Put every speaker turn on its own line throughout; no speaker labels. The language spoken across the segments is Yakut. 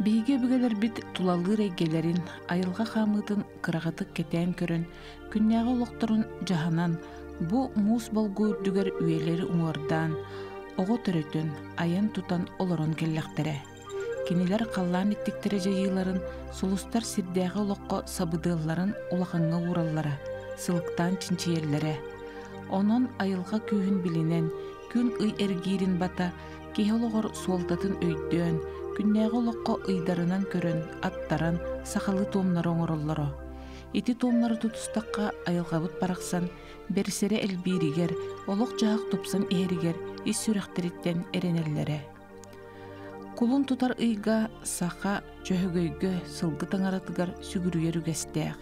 Биһиги өбүгэлэрбит тулалыыр эйгэлэрин, айылҕа хаамыытын кыраҕытык кэтээн көрөн, күннээҕи олохторун дьаһанан, бу муус болгуо үрдүгэр үйэлэри уҥуордаан, оҕо төрөтөн, айан-тутан олорон кэллэхтэрэ. Кинилэр халлаан иттиктэрэ дьайыыларын, сулустар сирдээҕи олоххо сабыдыалларын улахаҥҥа уураллара, сылыктаан чинчийэллэрэ. Онон айылҕа күүһүн билинэн, күн-ый эргиирин бата киһи олоҕор суолтатын өйдөөн, күннээҕи олоххо ыйдарынан көрөн, аттаран, сахалыы туомнары оҥороллоро. Ити туомнары тутустахха айылҕабыт барахсан бэрсэрэ элбииригэр, олох-дьаһах тупсан иһэригэр ис сүрэхтэриттэн эрэнэллэрэ. Кулун тутар ыйга саха Дьөһөгөйгө сылгы таҥаратыгар сүгүрүйэр үгэстээх.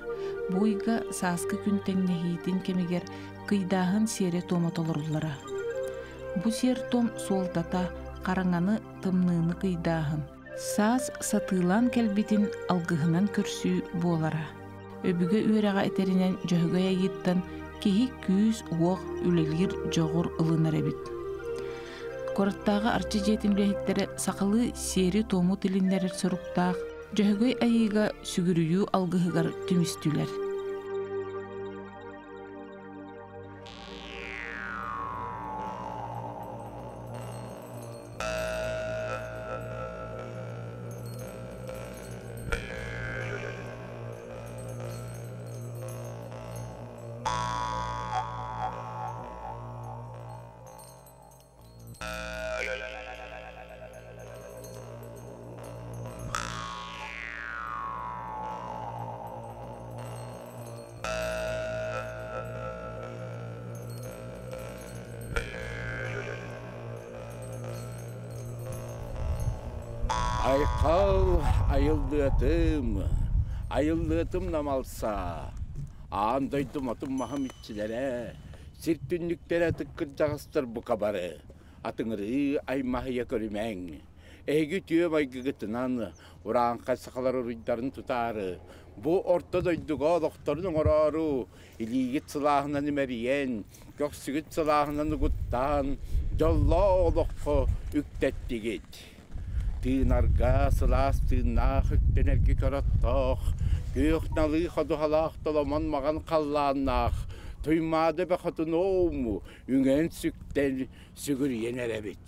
Бу ыйга сааскы күн тэҥнэһиитин кэмигэр кыйдааһын сиэрэ-туома толоруллара. Бу сиэр-туом суолтата хараҥаны, тымныыны кыйдааһын, саас сатыылаан кэлбитин алгыһынан көрсүү буолара. Өбүгэ үөрэҕэ этэринэн Дьөһөгөй Айыыттан киһи күүс-уох, үлэлиир дьоҕур ылынар эбит. Куораттааҕы Арчы дьиэтин үлэһиттэрэ сахалыы сиэри-туому тилиннэрэр соруктаах Дьөһөгөй Айыыга сүгүрүйүү алгыһыгар түмүстүлэр.
Айхал айыллыатым, айыллыатым намалса, аан дойдум отум маһым иччилэрэ, сир түннүктэрэ тыккырдьаҕастар бука бары, атыҥырыы аймаһыйа көрүмэҥ. Эһиги үтүө майгыгытынан урааҥхай сахалар уруйдарын тутаары, бу орто дойдуга олохторун оҥороору, илиигит сылааһынан имэрийэн, көхсүгүт сылааһынан угуттаан, дьоллоох олоххо үктэттигит. Тыынарга сылаас тыыннаах үктэнэргэ короттоох, күөх налыы ходуһалаах толомон маҕан халлааннаах, Туймаада бөхөтүн үҥэн-сүктэн сүгүрүйэн эрэбит.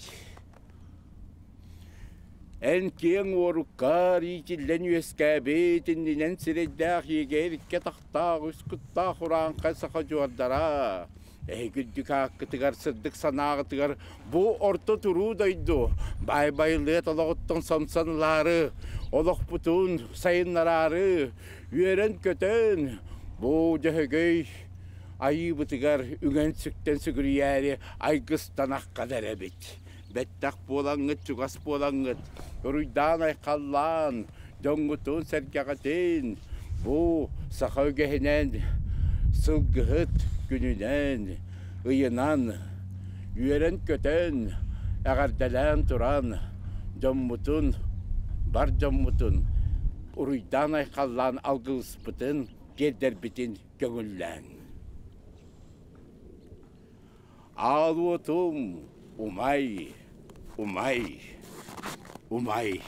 Эн киэҥ уоруккар иитиллэн үөскээбит иннинэн сирэйдээх иэгэйэр икки атахтаах үс куттаах урааҥхай саха дьуордара эһиги үрдүк ааккытыгар сырдык санааҕытыгар бу орто туруу дойду баай байылыат олоҕуттан сомсон ылаары олохпутун сайыннараары үөрэн-көтөн бу Дьөһөгөй айыыбытыгар үҥэн-сүктэн сүгүрүйээри айгыстанахха да эрэбит. Бэттэх буолаҥҥыт, чугас буолаҥҥыт, уруйдаан-айхаллаан, дьоҥҥутун-сэргэҕитин бу саха үгэһинэн сылгыһыт күнүнэн, ыйынан үөрэн-көтөн, эҕэрдэлээн туран дьоммутун, бар дьоммутун уруйдаан-айхаллаан алгыспытын тиэрдэрбитин көҥүллээҥ. Аал уотум умай, умай, умай.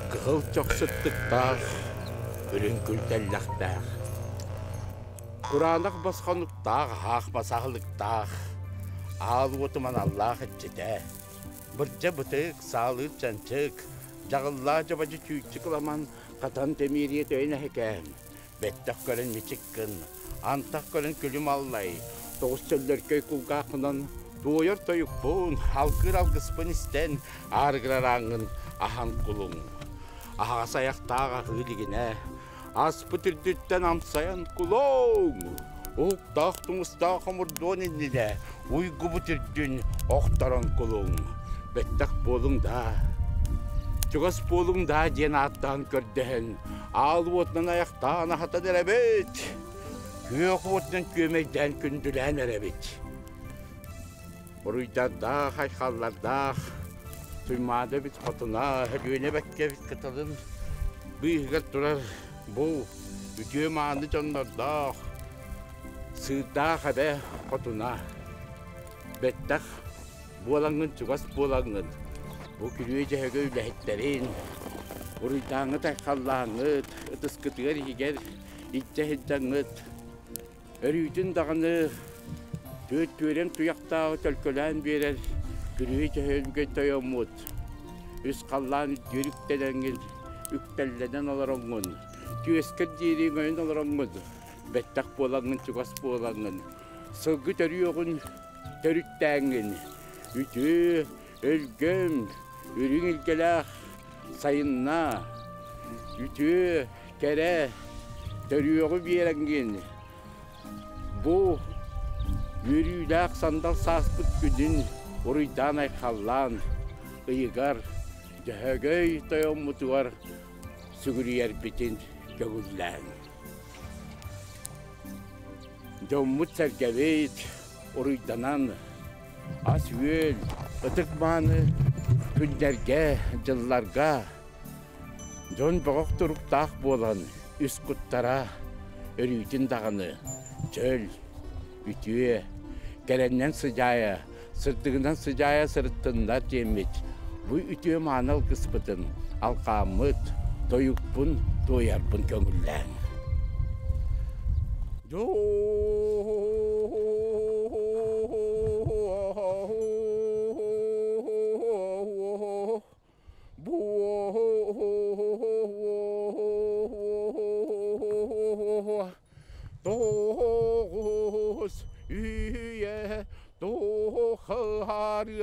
Кыһыл чох сыттыктаах, үрүҥ күлтэллэхтээх, кураанах босхонуктаах, аһаах басаһылыктаах, аал уотум аналлаах иччитэ, бырдьа бытык, саалыыр чанчык, дьаҕыллаах дьабадьы чүүччүк ламан хатан тэмиэрийэ төйөн эһэкээн, Бэттэх көрөн мичик гын, антах көрөн күлүм аллай. Тоҕус чөллөркөй кулгааххынан туойар тойукпун, алгыыр алгыспын истэн, аарыгырар ааҥҥын аһан кулуҥ. Аһаҕас айахтаах аһыы илигинэ, аспыт үрдүттэн амсайан кулуҥ. Уһуктаах тумустаах омурдуон иннинэ уйгубут үрдүн охторон кулуҥ. Бэттэх буолуҥ даа, чугас буолуҥ даа диэн ааттаан көрдөһөн, аал уотунан айахтаан аһатан эрэбит. Күөх уотунан күөмэйдээн күндүлээн эрэбит. Буруйдардаах, айхаллардаах, Туймаада эбит хотуна, Өлүөнэ бэккэбит кытылын быыһыгар турар бу үтүө мааны дьоннордоох, сыырдаах эбэ хотуна. Бэттэх буолаҥҥын, чугас буолаҥҥын, бу күрүө дьөһөгөй үлэһиттэрин, буруйдааҥҥыт айхаллааҥҥыт, ытыскытыгар иһигэр илдьэ сылдьаҥҥыт, өрүүтүн даҕаны түөрт түөрэм туйахтааҕы төлкөлөөн биэрэр күрүө дьөһөгөй тойоммут, үс халлаан үрдүөр үктэнэҥҥин, үктэллэнэн олороҥҥун, түөскэр диэри өҥөйөн олороҥҥун, бэттэх буолаҥҥын, чугас буолаҥҥын, сылгы төрүөҕүн төрүттээҥҥин, үтүө, өлгөм, үрүҥ илгэлээх сайынна, үтүө, кэрэ, төрүөҕү биэрэҥҥин, бу үөрүүлээх сандал сааспыт күнүн уруйдаан-айхаллаан, ыйыгар Дьөһөгөй тойоммутугар сүгүрүйэрбитин көҥүллээҥ. Дьоммут-сэргэбит уруйданан, ас-үөл, ытык-мааны күннэргэ, дьылларга дьон бөҕөх туруктаах буолан үс куттара өрүүтүн даҕаны чөл, үтүө, кэрэннэн сыдьаайа, сырдыгынан сыдьаайа сырыттыннар диэммит бу үтүө мааны алгыспытын алҕааммыт, тойукпун туойарбын көҥүллээҥ. Тоҕус үйэ тухары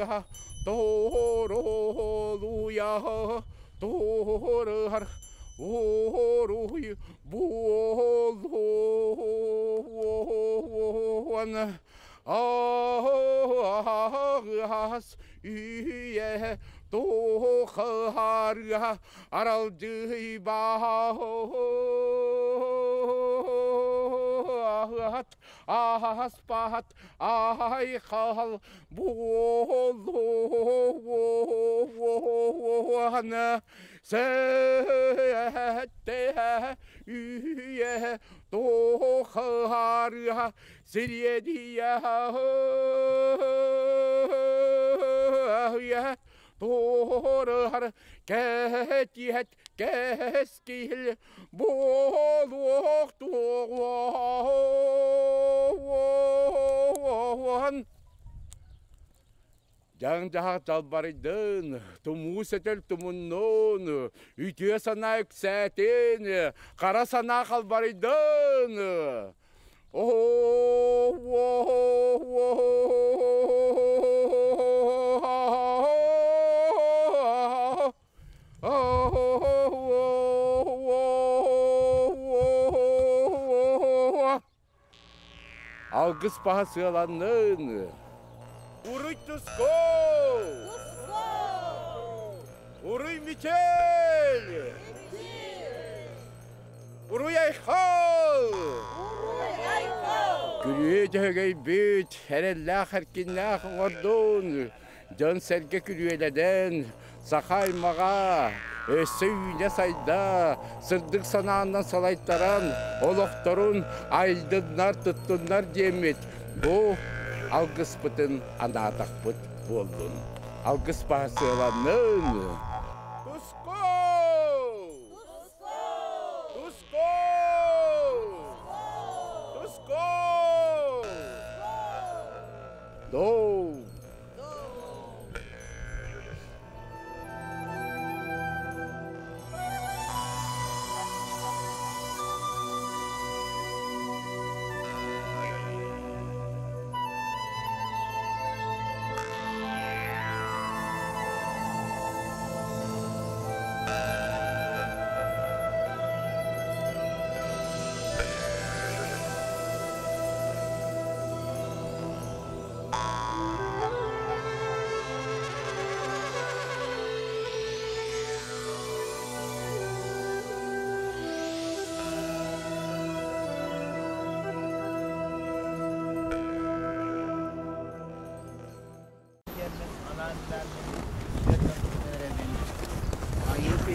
торуолуйа турар уруй буолуон аһаҕас үйэ тухары аралдьыйбаат ааспат айхал буолуон сэттэ үйэ тухары сириэдийэ туорар кэтиэт кэскил буолуох туоҕуон Дьаҥ-дьаһах далбарыйдын, тумуу сөтөл тумуннун, үтүө санаа үксээтин, хара санаа халбарыйдын. Алгыс баһа сыаланнын! Уруй туску! Уруй мичил! Уруй айхал!
Уруй айхал!
Күрүө дьөһөгөйбүт, эрэллээх эркиннээх оҥордун, дьон-сэргэ күрүөлэнэн, саха аймаҕа өссө үүнэ-сайда, сырдык санаанан салайтаран, олохторун айдыннар, туттуннар диэммит бу алгыспытын анаатахпыт буоллун. Алгыс баһа сыаланнын! Туску! Туску! Туску! Доу!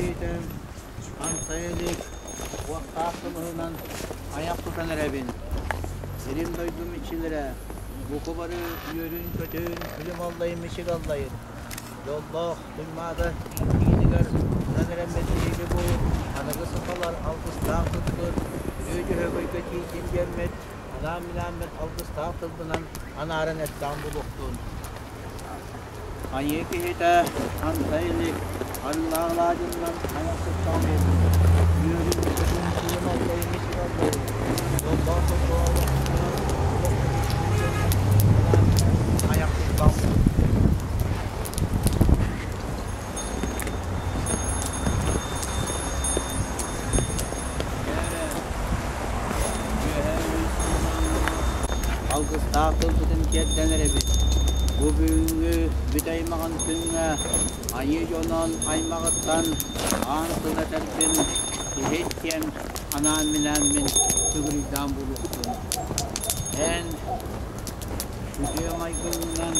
киһитэ амсайа илик уохтаах кымыһынан айах тутан эрэбин. Сирим-дойдум иччилэрэ, бука бары үөрүн-көтүн, күлүм аллайын, мичик аллайын. Дьоллоох Туймаада киинигэр туран эрэммит биһиги бу аныгы сахалар алгыстаах тылбыт, Үрүө Дьөһөгөйгө тиийдин диэммит, анаан-минааммыт алгыстаах тылбынан анааран эттэҕим буолуохтун. Айыы киһитэ ханта илик, арыылаах алаадьыннан айах туттаҕым иһин, үөрүн-көтүн күлүм аллайын мичик аллайын, дьоллоох соргулаах айах туттаҕым. Алгыстаах тылбытын тиэрдэн эрэбит. Бу бүгүҥҥү бүтэй маҕан күҥҥэ айыы дьонун аймаҕыттан аан тыл этэрбин иһит диэн анаан-минээммин сүгүрүйдээн буолуохтун. Эн үтүө майгынынан,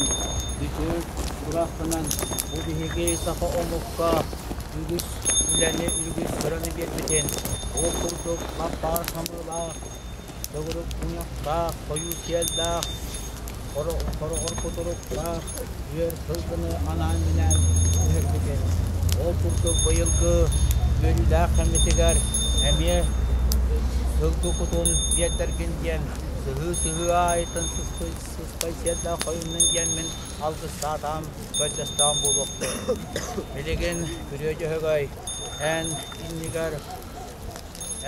үтүө сураххынан бу биһиги саха омукка үгүс үлэни, үгүс сыраны биэрбитин, ол курдук лаппаар самыылаах, төгүрүк мунньахтаах, хойуу сиэллээх, хороҕор кутуруктаах үөр сылгыны анаан-минээн түһэрбитин, ол курдук быйылгы үөрүүлээх кэммитигэр эмиэ сылгы кутун биэрдэргин диэн сыһыы-сыһыы аайытын сыспай сиэллээх хойуннун диэн мин алгыстаатаам, көрдөстөҕүм буолуохтун. Билигин Күрүө Дьөһөгөй, эн иннигэр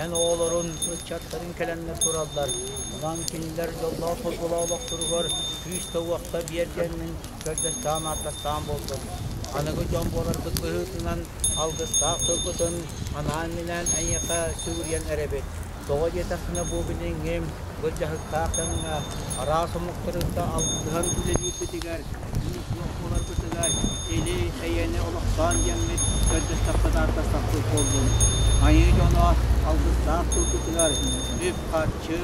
эн оҕолорун, ыччаттарын кэлэннэр тураллар. Онон кинилэр дьоллоох соргулаах олохторугар күүстэ-уохта биэр диэммин көрдөстөөн, ааттастаан буоллум. Аныгы дьон буоларбыт быһыытынан алгыстаах тылбытын анаан-минээн эйиэхэ сүгүрүйэн эрэбит. Тоҕо диэтэххинэ бу билиҥҥи былдьаһыктаах кэмҥэ араас омуктарыттан алтыһан үлэлиирбитигэр, күүс-уох буоларбытыгар или эйэни олохтоон диэммит көрдөстөхпүт ааттастахпыт буоллун. Айыы дьоно алгыстаах тылбытыгар үп-харчы,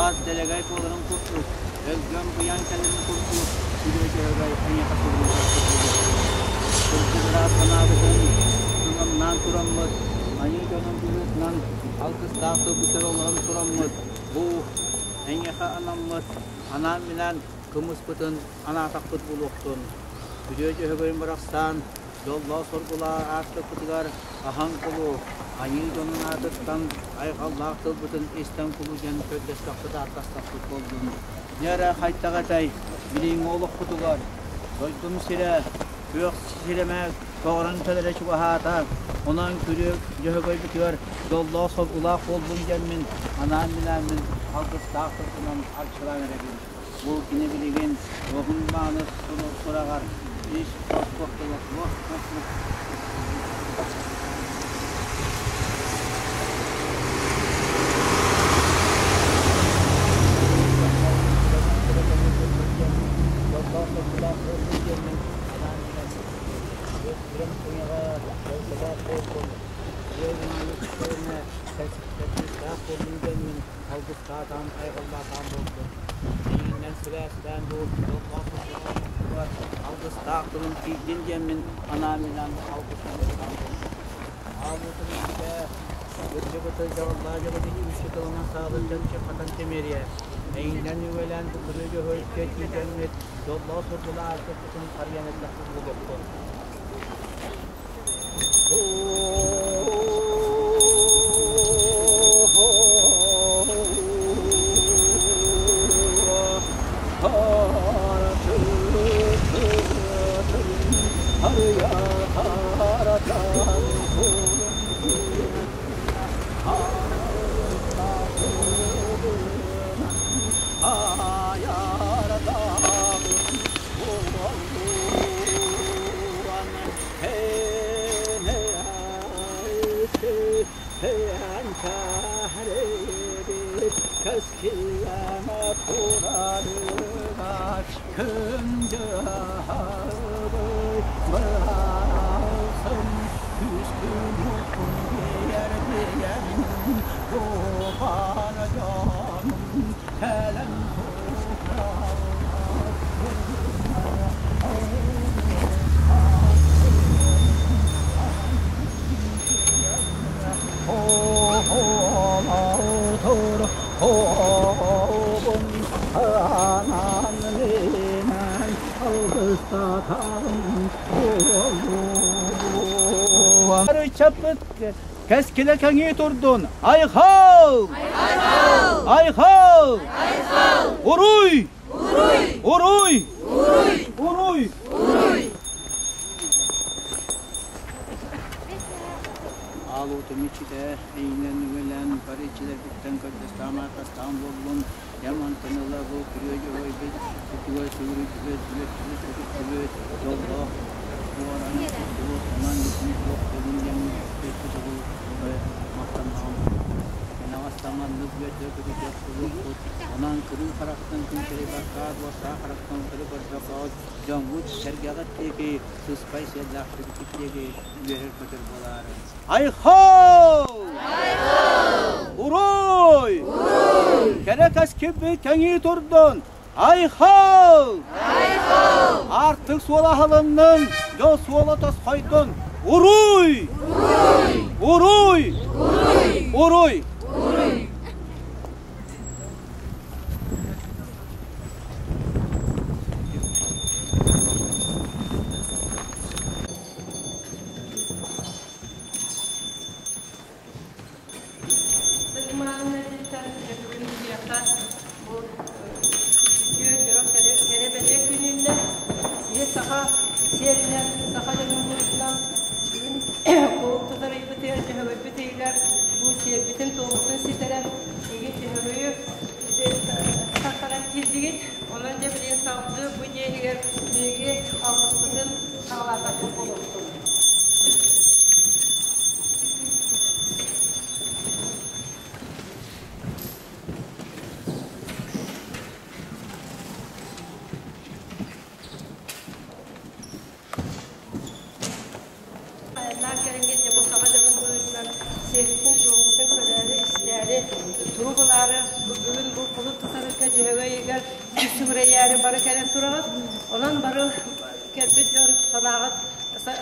ас дэлэгэй буоларын курдук, өлгөм быйаҥ кэлэрин курдук сүрүө дьөһөгөй эйиэхэ суруйбаппыт буолуохтун. Кырдьык ыраас санаабытын тыламнаан тураммыт, айыы дьонун быһыытынан алгыстаах тылбытыгар олорон тураммыт, бу эйиэхэ анаммыт анаан-минээн кымыспытын анаатахпыт буолуохтун. Күрүө Дьөһөгөйүн барахсан дьоллоох-соргулаах аартыкпытыгар аһаҥ кулу, айыы дьонун аатыттан айҕаллаах тылбытын истэн кулу диэн көрдөстөхпүт-ааттастахпыт буоллун. Дьэ эрэ хайдах этэй, билиҥҥи олохпутугар дойдум сирэ күөх сирэмэ көҕөрөн кэлэрэ чугаһаата, онон күрүө Дьөһөгөйбүтүгэр дьоллоох-соргулаах буоллун диэммин анаан-минээммин алгыстаах тылбынан арчылаан эрэбин. Бу кини билигин уһун-мааны сураҕар ис Алгыстаатаан, айҕаллаатаан буоллун. Миигиннэн сибээстээн бу дьоллоох алгыстаах тылын тиийдин диэммин анаан-минээн алгыстаан буоллун. Аалбытын иччитэ, кырдьыбыты дьаҕыллаа дьабыты үс тылынан саалыттан чыппатан тимириэ. Эйигинэн үгэлээн бу күнү дьөһүөлкэ тиийдэммит дьоллоох соргулаах аартыкпытын харыйан эллэхпит буолуохтун. Олоотур хообун анаан минэн алгыстатан буолуо. Чаппыт кэскилэ кэҥии турдун! Айхал! Айхал! Айхал! Айхал! Уруй! Уруй! Уруй! Уруй! Уруй! Уруй! Аал уотум иччитэ эйинэн үгэлээн бары иччилэрбиттэн көрдөстөөн ааттастаан буоллун, дьэ мантан ыла бу күрүө дьоруойбут үтүө сүгүрүйдүбүт, үөттүбүт, көтүттүбүт, дьоллоох буоран туттубут, онон итини туох буолун диэн үөттү субу махтаннаҕым. Кэнэҕэс таҥаннык үөтэ көтүтүөх буолуохпут, онон кырыы харахтан күн сири баркаат, уоттаах харахтан утары көрбөккөҕүт, дьоҥҥут сэргэҕит диэки сыспай сиэллээхтик диэки үөрэр-көтөр буолаары. Айхал! Уруй! Кэрэ кэскилбит кэҥии турдун! Айхал! Аартык суола аһылыннын, дьол суола тосхойдун! Уруй! Уруй! Уруй! Уруй!
Саха сиэринэн, саха дьонун быһыытынан бүгүн кулук тутар ыйбытыгар, дьөһөгөйбүт ыйыгар бу сиэрбитин-туоммутун ситэрэн, игин дьөһөгөйү тахтаран киирдигит. Онон дьэ билигин салгыы бу дьиэ иһигэр биһиги алгыспытын саҕалаатахпыт буолуохтун. Айаннаан кэлиҥҥит дьэ бу саха дьонун быһыытынан сиэрбитин-туоммутун көрөөрү, истээри, турук ылаары бүгүн бу кулут тутарга Дьөһөгөй ыйыгар сүгүрэйээри бары кэлэн тураҕыт. Онон бары кэлбит дьон санааҕыт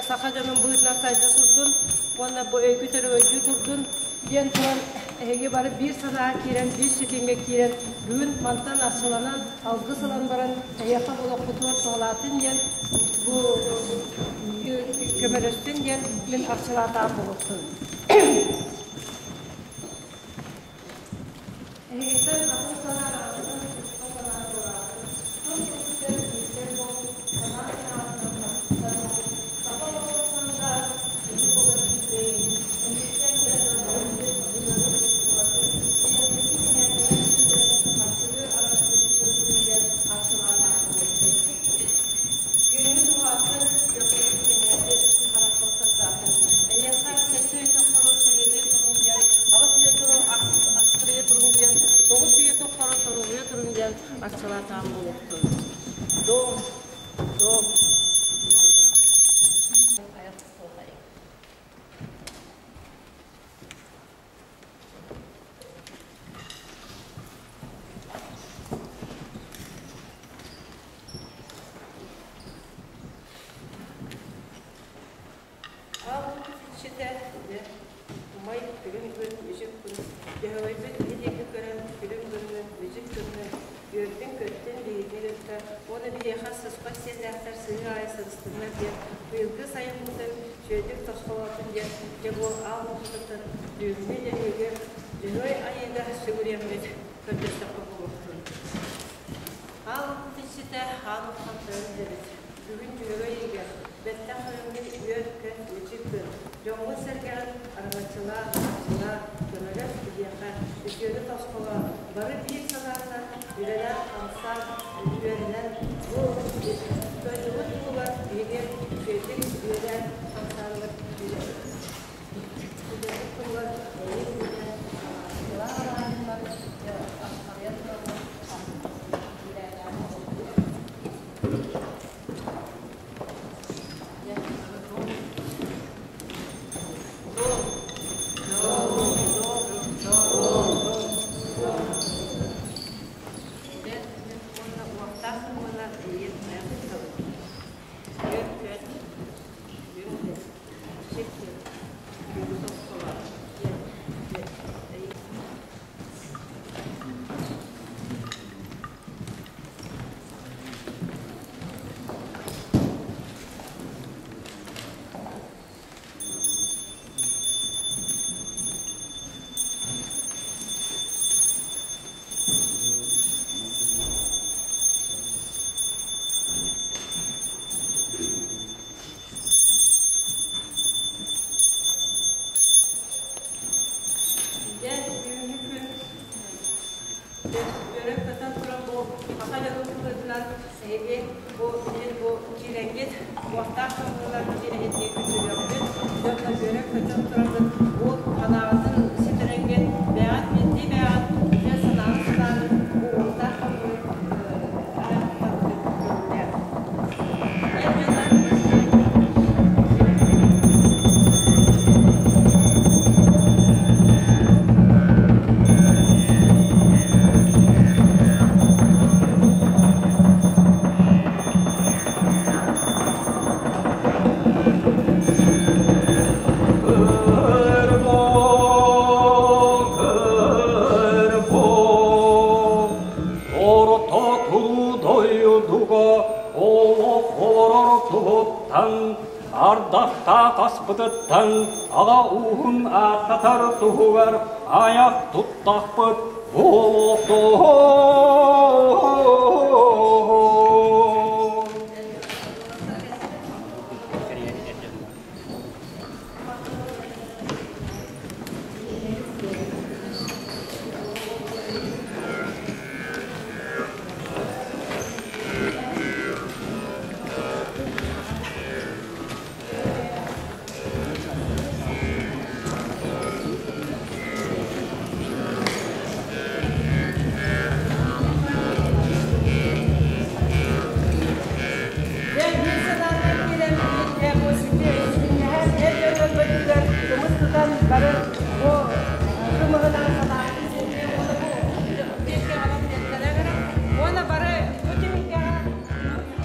саха дьонун быһыытынан сайда турдун уонна бу өйгүт өрөгөйдүү турдун диэн туран эһиги бары биир санааҕа киирэн, биир ситимҥэ киирэн бүгүн мантан арчыланан, алгыс ылан баран эһиэхэ олоххутугар туһалаатын диэн бу көмөлөстүн диэн мин арчылаатаҕым буолуохтун. Эһигиттэн атын санаа аҕатын туспа санаа буолаатын, тыл тылгытыгар биирдэр буолбут санаа санаатынан тахсар буолбут саха олоҕун сандаар киһи буолар күүдэйин, эһигиттэн Арчылаатаан буолуохтун. Дом, дом, дом. Айах Аалбыт иччитэ дьэ умай күлүм күн мүчүк күн Дьөһөгөйбүт киһи диэки көрөн күлүм гыннын мүчүк гыннын үөрдүн-көттүн биһигини кытта уонна биһиэхэ сыспай сиэллээхтэр сыһыы аайы сырыстыннар диэн быйылгы сайыммытын үчүгэйдик тосхолоотун диэн дьэ бу аал уопутуттан бүгүҥҥү дьэһиэгэ Дьөһөгөй Айыыга сүгүрүйэммит көрдөстөххө буолуохтун. Аал уопут иччитэ аал уопхан тойон эбит. Бүгүн Дьөһөгөй ыйга бэттэх көрөҥҥүт үөр-көт мичик гын, дьоҥҥун-сэргэҕин араҥаччылаа, арчылаа, көмөлөс биһиэхэ, үтүөнү тосхолоо, бары биир санааннан үлэлээн-хамсаан, үөрэнэн, бу дойдубут туһугар биһиги үчүгэйдик үлэлээн-хамсааммыт үлэбит туһугар эйэ-күнэ арчылаах арааһыннар арыйан тураммыт үлэлээн Эһиги бу билин бу киирэҥҥит уохтаах кымньыылар киирэһитии күндүлүөхпүт, дьонно үөрэн-көтөн турабыт, бу санааҕытын ситэрэҥҥит, бэйэҕит биирдии бэйэҕит үтүө санааны санааны бу уохтаах кымньыы ааттаргыт көҥүллээх. Эр дьоннор
Орто туруу дойдуга олох олорор туһуттан ардахтаах аспытыттан аҕа ууһун ааттатар туһугар айах туттахпыт буолуохтун.
Дьэ, биир санаанан киирэн биир бу ситимнэһэн эр дьон өлбөтүгэр кымыс тутан бары бу кымыһынан санаабытын ситиэ уонна бу биэскэ аҕалан тиэртэлэ уонна бары бу түһүлгэҕэ киирэбит.